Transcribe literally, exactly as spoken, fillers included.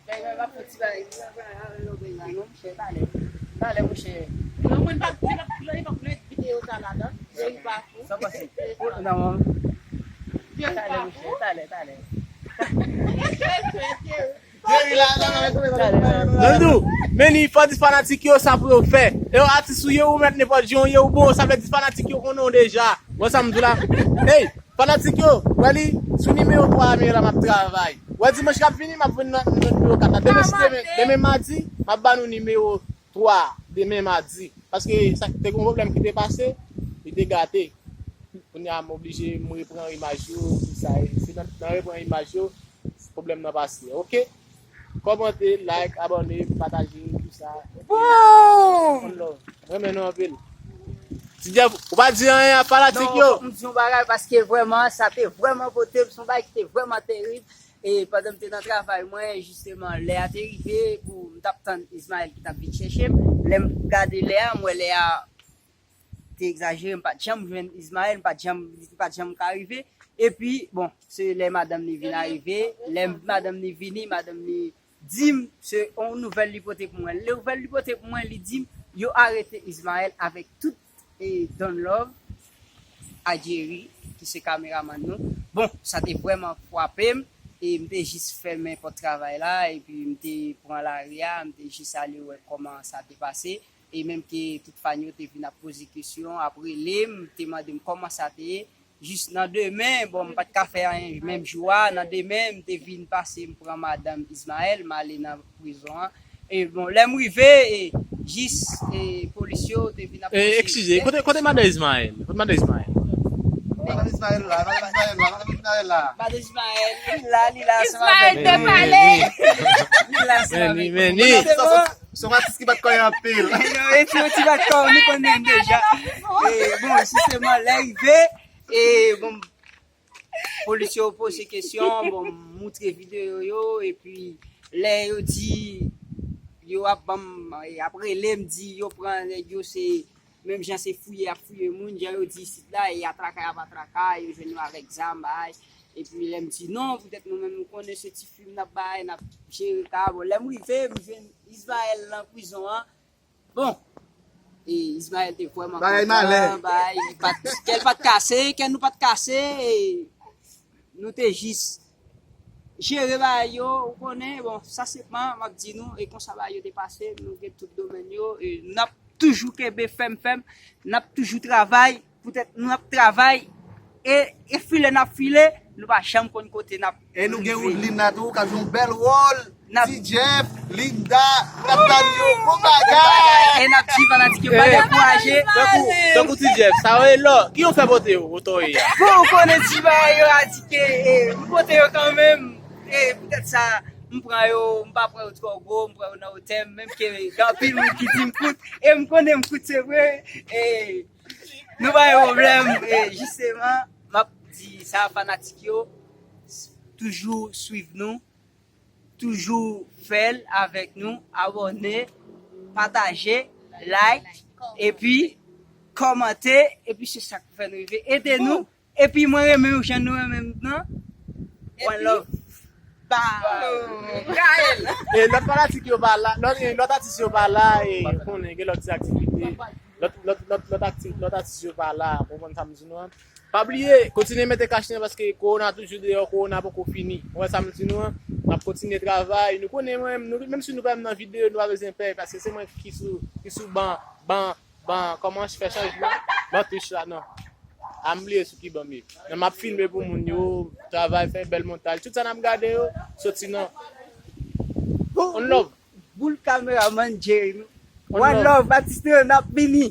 Bagay pa fouti bagay. Non, monchè, talè. Talè, monchè. Non, mwen pa, li pa, li pa vle videyo sa ladan. Li pa fou. Sa pase? Non. Talè, monchè, talè, talè. Jerry la, la, la, la, la, la, la. Nan tou, men li fò di fanatik yo sa pou yo fè. E yo atis ou ye, ou mèt nenpòt jan ou ye, ou bon, sa vle di fanatik yo konnen w deja. Wè sa m di w la? Hey, fanatik yo, wè li sou nimewo twa a m ye la m ap travay. Wè dimanch k ap vini, m ap vin nan, nan nimewo kat la. Demen si demen, demen madi, m ap ba nou nimewo twa, demen madi. Paske sa te gen yon pwoblèm ki te pase, li te gate. Kounye a m oblije m repran imaj yo, tout sa. E se nan, nan repran imaj yo, pwoblèm nan pase, oke? Kòmante, like, abòne, pataje, tout sa. Bon! One love. Renmen nou anpil. Ti Jeff, ou pa di anyen a fanatik yo? Non, fòk m di yon bagay paske vrèman, sa te vrèman pote m, se yon bagay ki te vrèman terib. E pandan m te nan travay mwen, jisteman, lè a te rive pou m t ap tann Ismaël ki t ap vin chèche m. Lè m gade lè a, m wè lè a te egzajere, m pa t janm jwenn Ismaël, m pa t janm, li pa t janm ka rive. Epi, bon, se lè madanm li vin arive, lè madanm li vini, madanm li di m se yon nouvèl li pote pou mwen. Nouvèl li pote pou mwen, li di m yo arete Ismaël avèk tout e Don Love, a Jerry, ki se kameramann nou. Bon, sa te vrèman frape m, e m te jis fèmen pòt travay la, epi m te pran lari a, m te jis ale wè kòman sa te pase, e menm ke tout fan yo te vin ap poze kesyon, ap rele m, te mande m kòman sa te ye, jis nan demen, bon, m pa t ka fè anyen menm jou a, nan demen, m te vin pase, m pran madanm Ismaël, m ale nan prizon an, e bon, lè m rive, e, jis, e, polis yo te vin ap poze. Eskize, kote, kote madan Ismaël? Kote madan Ismaël? Madan Ismaël la, madan Ismaël la, madan Ismaël la. Madan Ismaël, li la, li la ansanm avèk nou. Ismaël te pale. Li la ansanm avèk nou. Se yon atis ki bat kò anpil. Yo, e ti, ti bat kò, nou konnen deja. E, bon, jisteman, lè rive, e, bon, polis yo poze kesyon, bon, m moutre videyo yo, epi lè yo di, yo ap ban m, ap rele m, di yo pran nèg yo, se menm jan se fouye, y ap fouye moun, jan yo di isit la, e atraka, y ap atraka, yo jwenn yo avèk zam, bagay. Epi lè m di non, poutèt nou menm nou konnen se ti fi m n ap bay, n ap jere ka. Bon, lè m rive, m jwenn Ismaël nan prizon an. Bon, e Ismaël te vrèman kontan, bagay, li pa t, kè l pa t kase, kè nou pa t kase, e nou te jis jere bagay yo, ou konnen, bon, sa senpman, m ap di nou, e konsa bagay yo te pase, nou gen tout domèn yo, e n ap toujou kenbe fèm, fèm, n ap toujou travay, poutèt nou ap travay, e, e file n ap file, nou pa janm konn kote n ap rive. E nou gen Woodline la tou, k ap jwe yon bèl wòl. Ti Jeff, Linda, n ap tann yo, bon bagay. E n ap di fanatik yo pa dekouraje. Tankou, tankou Ti Jeff, sa yo ye lò, ki yo fè pote yo, otò ye a? Bon, ou konnen ti bagay yo a di ke, e, m pote yo kanmenm. E poutèt sa, m pran yo, m pa pran yo twò gwo, m pran yo nan wotè m, menm ke gen anpil moun ki di m kout, e m konnen m kout, se vre. E nou pa gen pwoblèm, e jisteman, m ap di sa fanatik yo, toujou swiv nou, toujou fè l avèk nou, abòne, pataje, like, epi kòmante, epi se sa k fè n rive. Ede nou, epi mwen renmen w jan nou renmen m nan. One love. Ba. Gaël. E lòt fanatik yo pa la, lòt, e lòt atis yo pa la, e konnen gen lòt ti aktivite. Lòt, lòt, lòt, lòt akti-, lòt atis yo pa la, w konprann sa m di nou an? Pa bliye, kontinye mete kach nan paske kowona toujou deyò, kowona poko fini. Ou wè sa m di nou an? N ap kontinye travay. Nou konnen mwen, nou, menm si nou pa menm nan videyo, nou pa bezwen pè, paske se mwen ki sou, ki sou ban, ban, ban, kòman fè chanjman? Ban touch la, non. A m bliye sou ki ban m ye. Men m ap filme pou moun yo, travay, fè bèl montaj. Tout sa n ap gade yo, soti nan One Love. Boul kameramann Jerry. One love, atis nou yo, n ap vini.